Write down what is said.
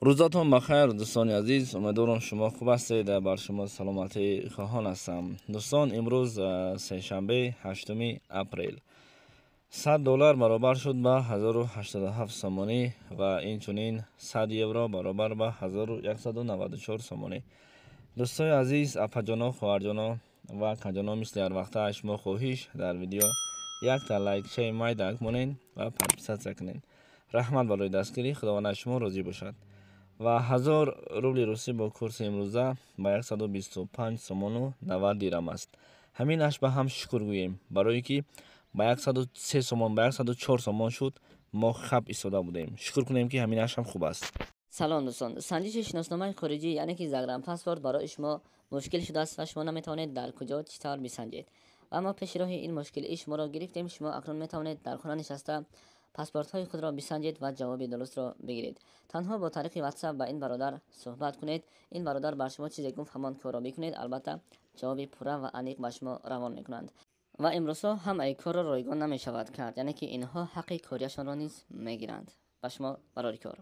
Рӯзатон бахайр, дӯстони азиз. Умедворам, шумо хуб ҳастед. Бар шумо саломатӣ хоҳон ҳастам. Дӯстон, имрӯз сешанбе, 8 апрел. 100 доллар баробар шуд ба 1087 сомонӣ ва инчунин 100 евро баробар ба 1194 сомонӣ. Дӯстони азиз, апаҷоно, хоҳарҷоно ва акаҷоно, мисли ҳарвақта аз шумо хоҳиш: дар видео якта лайкчаи майдак монед ва подписаться кунед. Раҳмат барои дастгирӣ, Худованд аз шумо розӣ бошад. Ва 1000 рубли русӣ бо курси имрӯза ба 125 сомону 90 дирам аст. Ҳамин аш ба ҳам шукр гӯем, барое ки ба 103 сомон, ба 104 сомон шуд, мо хаб истода будем. Шукр кунем, ки ҳамин аш ҳам хуб аст. Салом, дӯстон. Санҷиши шиносномаи хориҷӣ, яъне ки загранпаспорт, барои шумо мушкил шудааст ва шумо наметавонед дар куҷо, чӣ тавр бисанҷед. Ва мо пеши роҳи ин мушкилии шуморо гирифтем. Шумо акнун метавонед дар хона нишаста паспортҳои худро бисанҷед ва ҷавоби дурустро бигиред. Танҳо бо тариқи WhatsApp ба ин бародар суҳбат кунед. Ин бародар бар шумо чизе гуфт, ҳамон корро бикунед. Албатта, ҷавоби пурра ва аниқ ба шумо равон мекунанд. Ва имрӯзҳо ҳамаи корро ройгон намешавад кард, яъне ки инҳо ҳаққи корияшонро низ мегиранд. Ба шумо барори кор.